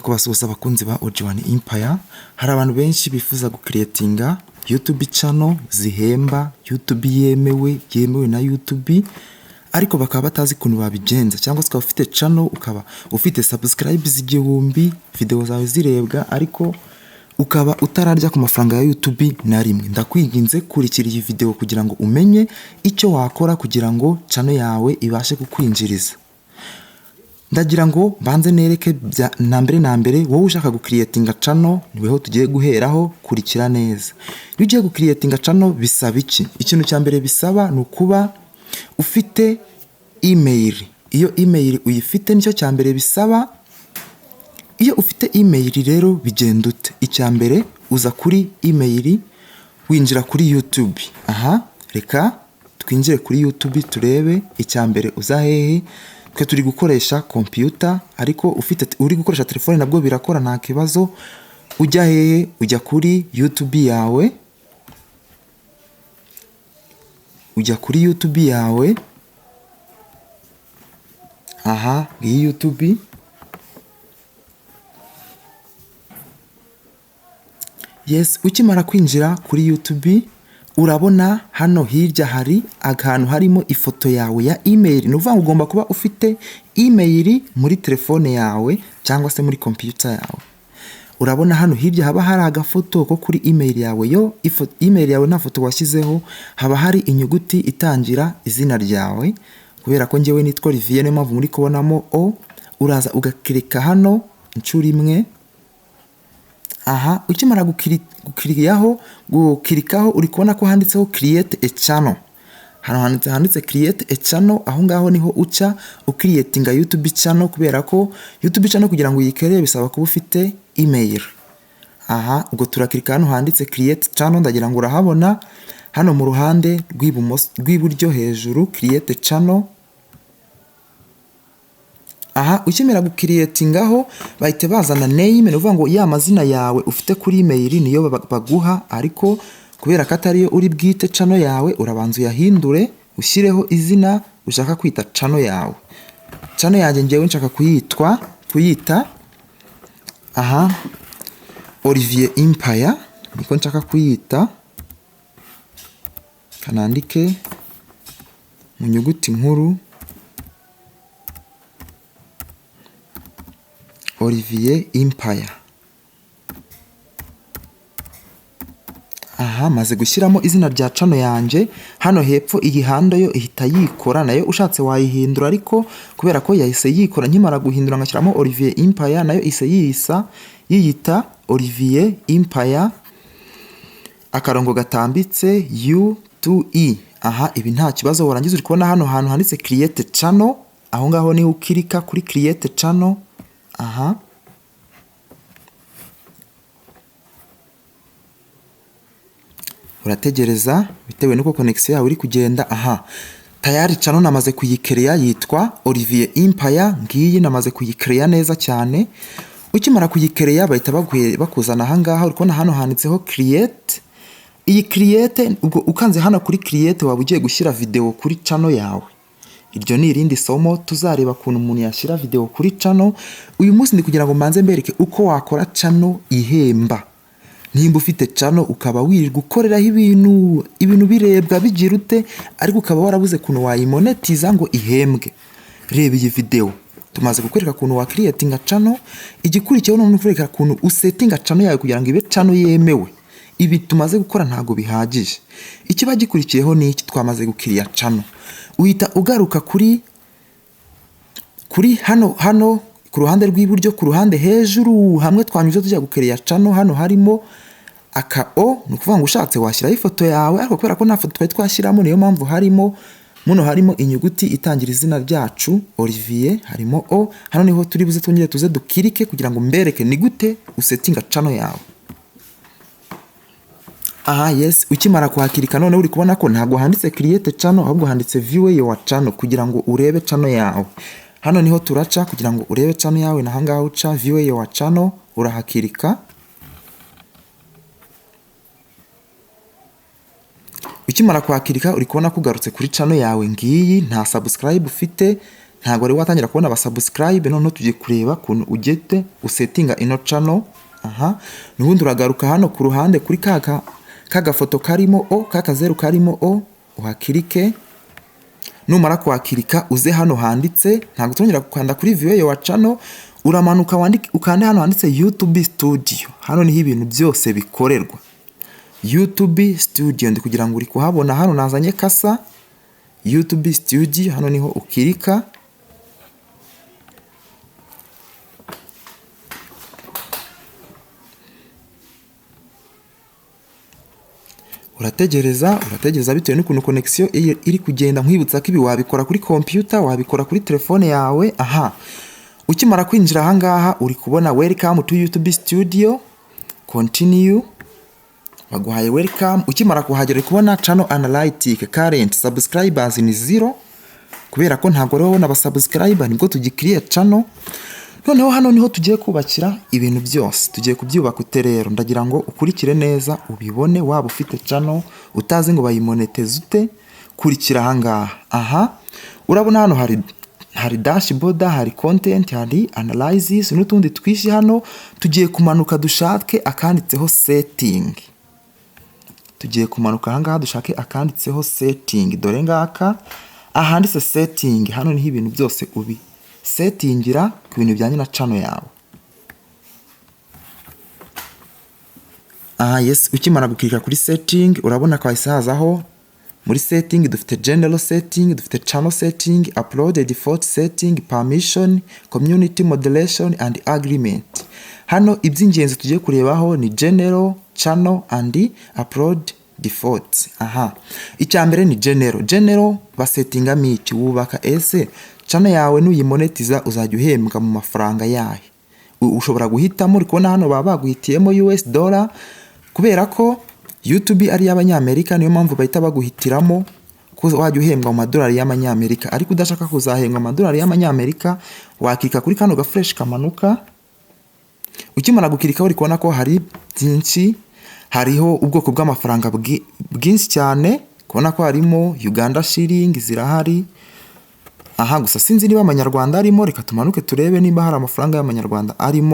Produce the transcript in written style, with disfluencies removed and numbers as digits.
Kubasuhuza abakunzi ba OG1 Empire. Hari abantu benshi bifuza gucreatinga YouTube channel zihemba, YouTube yemewe na YouTube, ariko bakaba batazi ukuntu babigenza. Cyangwa se ukaba ufite channel, ukaba ufite subscribes 1000, video zawe zirebwa, ariko ukaba utararya ku mafaranga ya YouTube na rimwe. Ndakwinginze, kurikira iyi video kugira ngo umenye icyo wakora kugira ngo channel yawe ibashe kukwinjiriza. Ndagira ngo mbanze nereke na mbere na mbere wowe ushaka gucreatinga channel, niweho tugiye guheraho. Kurikira neza. Iyo ugiye gucreatinga channel bisaba iki? Ikintu cya mbere bisaba ni ukuba ufite email. Iyo email uyifite, nicyo cya mbere bisaba. Iyo ufite email rero bigenda ute? Icya mbere, uza kuri email, winjira kuri YouTube. Aha reka twinjire kuri YouTube turebe. Icya mbere, uza hehe? Twe turi gukoresha computer, ariko ufite, uri gukoresha telefone nabwo birakora, nta kibazo. Ujya hehe? Ujya kuri YouTube yawe, ujya kuri YouTube yawe. Aha ngiyi YouTube. Yes, ukimara kwinjira kuri YouTube, urabona hano hirya hari ahantu harimo ifoto yawe ya email. Ni ukuvuga ngo ugomba kuba ufite email muri telefone yawe cyangwa se muri computer yawe. Urabona hano hirya haba hari agafoto ko kuri email yawe. Yo email yawe nta foto washyizeho, haba hari inyuguti itangira izina ryawe. Kubera ko njyewe nitwa Olivier, niyo mpamvu muri kubonamo O. Uraza ugakirika hano inshuro imwe. Aha ukimara gukirikaho, uri kubona ko handitseho "Create a channel". Hano handitse "Create a channel", aho ngaho niho uca ucreatinga YouTube channel, kubera ko YouTube channel kugira ngo uyikore bisaba kuba ufite email. Aha ubwo turakirika hano handitse "Create channel". Ndagira ngo urahabona hano mu ruhande rw'ibumoso, rw'iburyo hejuru, "Create channel". Aha ukimara gucreatingaho, bahita bazana name. Ni ukuvuga ngo ya mazina yawe ufite kuri email niyo baguha, ariko kubera ko atariyo uri bwite channel yawe, urabanza uyahindure, ushyireho izina ushaka kwita channel yawe. Channel yanjye ngewe nshaka kuyita aha Olivier Empire, niko nshaka kuyita. Kanandike mu nyuguti nkuru, Olivier Empire. Aha maze gushyiramo izina rya channel yanjye. Hano hepfo iyi handle yo ihita yikora nayo, ushatse wayihindura, ariko kubera ko yahise yikora nkimara guhindura ngashyiramo Olivier Empire, nayo ihise yiyisa yiyita Olivier Empire akarongo gatambitse U to E. Aha ibi nta kibazo. Warangiza, uri kubona hano hantu handitse "Create channel", aho ngaho niho ukirika kuri "Create channel". Aha urategereza bitewe n'uko connection yawe iri kugenda. Aha tayari channel namaze kuyikereya, yitwa Olivier Empire. Ngiyi namaze kuyikereya neza cyane. Ukimara kuyikereya, bahita bakuzana aha ngaha. Uri kubona hano handitseho "Create". Iyi create, ubwo ukanze hano kuri create, waba ugiye gushyira video kuri channel yawe. Iryo ni irindi somo, tuzareba ukuntu umuntu yashyira video kuri channel. Uyu munsi ndi kugira ngo mbanze mbereke uko wakora channel ihemba. Nimba ufite channel, ukaba wirirwa ukoreraho ibintu, ibintu birebwa bigira ute, ariko ukaba warabuze ukuntu wayimonetiza ngo ihembwe, reba iyi video. Tumaze kukwereka ukuntu wacreatinga channel. Igikurikiyeho ni ukwereka ukuntu usettinga channel yawe kugira ngo ibe channel yemewe. Ibi tumaze gukora ntabwo bihagije. Ikiba gikurikiyeho ni iki? Twamaze gukiriya channel, uhita ugaruka kuri hano ku ruhande rw'iburyo, ku ruhande hejuru hamwe twanyuze tujya gukiriya channel. Hano harimo aka O. Ni ukuvuga ngo ushatse washyiraho ifoto yawe, ariko kubera ko nta foto twari twashyiramo, niyo mpamvu harimo muno harimo inyuguti itangira izina ryacu Olivier, harimo O. Hano niho turi buze twongere tuze dukirike kugira ngo mbereke ni gute usettinga channel yawe. Aha yes, ukimara kuhakirika none, uri kubona ko ntabwo handitse "Create channel", ahubwo handitse "View your channel", kugira ngo urebe channel yawe. Hano niho turaca kugira ngo urebe channel yawe, naho ngaho uca "View your channel", urahakirika. Ukimara kuhakirika, uri kubona ko ugarutse kuri channel yawe. Ngiyi, nta subscribe ufite. Ntabwo wari watangira kubona abasubscribe. Noneho tugiye kureba ukuntu ugete usettinga ino channel. Aha n'ubundi uragaruka hano ku ruhande kuri kaka kagafoto karimo o kakazeru karimo o, uhaclicke. Numara kuhaclicka, uze hano handitse, ntabwo tuzongera gukanda kuri view your channel, uramanuka wandike, ukande hano handitse YouTube Studio. Hano niho ibintu byose bikorerwa. YouTube Studio, ndi kugira ngo uri kuhabona hano nazanye cursor. YouTube Studio, hano niho uclicka. Urategereza bitewe n'ukuntu connection iri kugenda. Nkwibutsa ko ibi wabikora kuri computer, wabikora kuri telefone yawe. Aha ukimara kwinjira ahangaha, uri kubona "Welcome to YouTube Studio", continue, baguhaye welcome. Ukimara kuhagera, uri kubona channel analytic, current subscribers ni 0, kubera ko ntabwo rero ubona abasubscriber, nibwo tugikiriye channel. Noneho hano niho tugiye kubakira ibintu byose. Tugiye kubyubaka ute rero? Ndagira ngo ukurikire neza ubibone. Waba ufite channel utazi ngo bayimonetize ute, kurikira ahangaha. Aha urabona hano hari dashboard, hari content, hari analysis n'utundi twinshi. Hano tugiye kumanuka dushake akanditseho setting. Tugiye kumanuka ahangaha dushake akanditseho setting. Dore ngaka ahanditse setting. Hano niho ibintu byose ubi settingira ku bintu bijyanye na channel yawe. Aha, yes, ukimara guclicka kuri setting, urabona ko hahise hazaho. Muri setting dufite general setting, dufite channel setting, upload default setting, permission, community moderation and agreement. Hano iby'ingenzi tugiye kurebaho ni general, channel and upload default. Aha icya mbere ni general. General basettingamo iki? Wubaka ese channel yawe nuyimonetiza uzajya uhembwa mu mafaranga yahe? Ushobora guhitamo. Uri kubona hano baba baguhitiyemo US dollar, kubera ko YouTube ari iy'Abanyamerika, niyo mpamvu bahita baguhitiramo ko wajya uhembwa mu madolari y'Amanyamerika. Ariko udashaka kuzahembwa amadolari y'Amanyamerika, waclicka kuri kano gaflèche kamanuka. Ukimara guclicka, uri kubona ko hari byinshi, hariho ubwoko bw'amafaranga bwinshi cyane. Kubona ko harimo Uganda shilling zirahari. Aha gusa sinzi niba Amanyarwanda arimo. Reka tumanuke turebe niba hari amafaranga y'Amanyarwanda arimo.